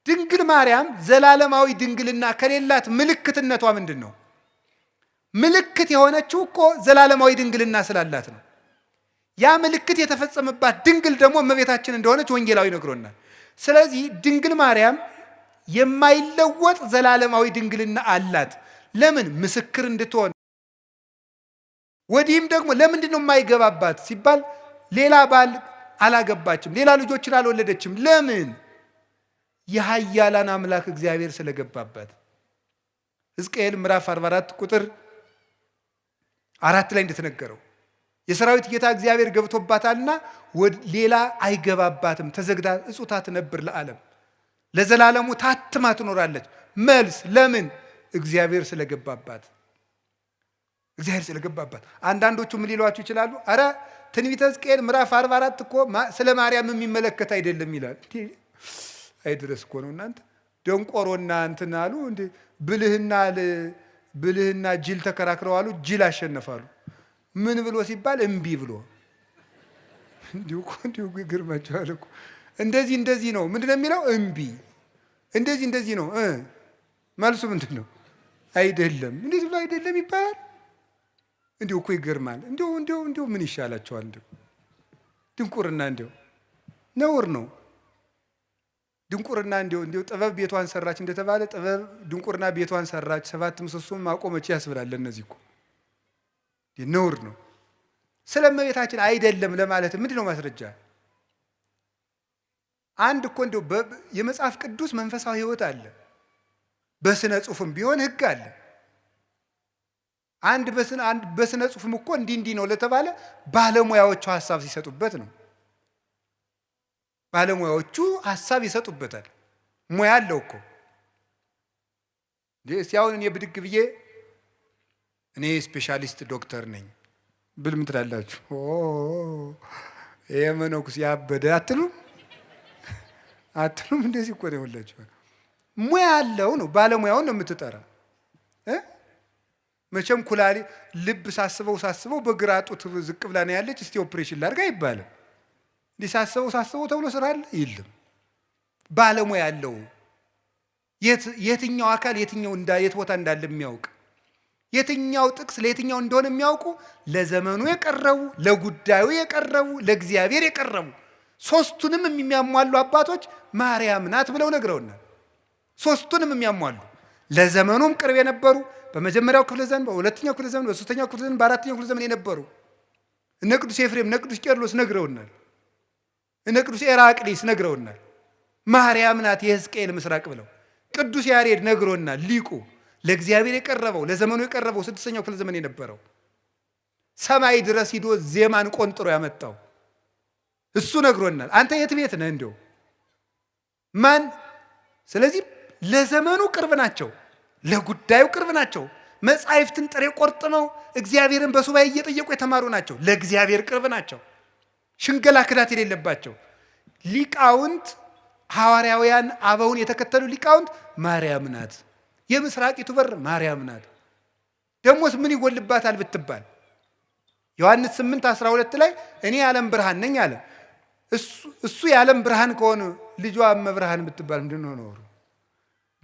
ድንግል ማርያም ዘላለማዊ ድንግልና ከሌላት ምልክትነቷ ምንድን ነው? ምልክት የሆነችው እኮ ዘላለማዊ ድንግልና ስላላት ነው። ያ ምልክት የተፈጸመባት ድንግል ደግሞ እመቤታችን እንደሆነች ወንጌላዊ ነግሮናል። ስለዚህ ድንግል ማርያም የማይለወጥ ዘላለማዊ ድንግልና አላት። ለምን? ምስክር እንድትሆን። ወዲህም ደግሞ ለምንድን ነው የማይገባባት ሲባል ሌላ ባል አላገባችም፣ ሌላ ልጆችን አልወለደችም። ለምን? የኃያላን አምላክ እግዚአብሔር ስለገባባት። ሕዝቅኤል ምዕራፍ 44 ቁጥር 4 ላይ እንደተነገረው የሰራዊት ጌታ እግዚአብሔር ገብቶባታልና ሌላ አይገባባትም። ተዘግታ እጹታ ትነብር ለዓለም፣ ለዘላለሙ ታትማ ትኖራለች። መልስ ለምን? እግዚአብሔር ስለገባባት። እግዚአብሔር ስለገባባት። አንዳንዶቹ ምን ሊሏችሁ ይችላሉ? አረ ትንቢተ ሕዝቅኤል ምዕራፍ 44 እኮ ስለ ማርያም የሚመለከት አይደለም ይላል። አይድረስ እኮ ነው እናንተ። ደንቆሮና እንትን አሉ እንዴ፣ ብልህና ጅል ተከራክረው አሉ፣ ጅል አሸነፋሉ። ምን ብሎ ሲባል እምቢ ብሎ። እንዲሁ እኮ እንዲሁ ይገርማችኋል እኮ። እንደዚህ እንደዚህ ነው። ምንድን ነው የሚለው? እምቢ። እንደዚህ እንደዚህ ነው። መልሱ ምንድን ነው? አይደለም። እንዴት ብሎ አይደለም ይባላል? እንዲሁ እኮ ይገርማል። እንዲሁ እንዲሁ እንዲሁ ምን ይሻላቸዋል? እንዲሁ ድንቁርና እንዲሁ ነውር ነው። ድንቁርና እንዲሁ እንዲሁ ጥበብ ቤቷን ሰራች እንደተባለ ጥበብ ድንቁርና ቤቷን ሰራች፣ ሰባት ምሰሶም አቆመች ያስብላል። ለእነዚህ እኮ ነውር ነው። ስለ እመቤታችን አይደለም ለማለት ምንድን ነው ማስረጃ? አንድ እኮ እንደው የመጽሐፍ ቅዱስ መንፈሳዊ ሕይወት አለ። በስነ ጽሑፍም ቢሆን ሕግ አለ። አንድ በስነ ጽሑፍም እኮ እንዲህ እንዲህ ነው ለተባለ ባለሙያዎቹ ሀሳብ ሲሰጡበት ነው። ባለሙያዎቹ ሀሳብ ይሰጡበታል። ሙያ አለው እኮ። እስቲ አሁን እኔ ብድግ ብዬ እኔ specialist ዶክተር ነኝ ብል ምን ትላላችሁ? ይሄ መነኩሴ ያበደ አትሉም? አትሉም? እንደዚህ እኮ ነው የሁላችሁ። ሙያ አለው ነው፣ ባለሙያውን ነው የምትጠራ። መቼም ኩላሊት ልብ ሳስበው ሳስበው በግራ ጡት ዝቅ ብላ ነው ያለች፣ እስቲ ኦፕሬሽን ላድርግ አይባልም። እንዲህ ሳስበው ሳስበው ተብሎ ስራ አለ የለም። ባለሙያ አለው። የትኛው አካል የትኛው የት ቦታ እንዳለ የሚያውቅ፣ የትኛው ጥቅስ ለየትኛው እንደሆነ የሚያውቁ፣ ለዘመኑ የቀረቡ፣ ለጉዳዩ የቀረቡ፣ ለእግዚአብሔር የቀረቡ፣ ሶስቱንም የሚያሟሉ አባቶች ማርያም ናት ብለው ነግረውናል። ሶስቱንም የሚያሟሉ፣ ለዘመኑም ቅርብ የነበሩ፣ በመጀመሪያው ክፍለ ዘመን፣ በሁለተኛው ክፍለ ዘመን፣ በሶስተኛው ክፍለ ዘመን፣ በአራተኛው ክፍለ ዘመን የነበሩ እነ ቅዱስ ኤፍሬም፣ እነ ቅዱስ ቄርሎስ ነግረውናል። እነ ቅዱስ ኤራቅሊስ ነግረውናል። ማርያም ናት የሕዝቅኤል ምስራቅ ብለው ቅዱስ ያሬድ ነግሮናል። ሊቁ ለእግዚአብሔር የቀረበው፣ ለዘመኑ የቀረበው፣ ስድስተኛው ክፍለ ዘመን የነበረው፣ ሰማይ ድረስ ሂዶ ዜማን ቆንጥሮ ያመጣው እሱ ነግሮናል። አንተ የት ቤት ነህ? እንደው ማን? ስለዚህ ለዘመኑ ቅርብ ናቸው፣ ለጉዳዩ ቅርብ ናቸው። መጻሕፍትን ጥሬ ቆርጥመው እግዚአብሔርን በሱባኤ እየጠየቁ የተማሩ ናቸው። ለእግዚአብሔር ቅርብ ናቸው። ሽንገላ ክዳት የሌለባቸው ሊቃውንት፣ ሐዋርያውያን አበውን የተከተሉ ሊቃውንት ማርያም ናት። የምስራቂቱ በር ማርያም ናት። ደግሞስ ምን ይጎልባታል ብትባል ዮሐንስ 8 12 ላይ እኔ የዓለም ብርሃን ነኝ አለ። እሱ የዓለም ብርሃን ከሆነ ልጇ እመብርሃን ብትባል ምንድን ነው ነውሩ?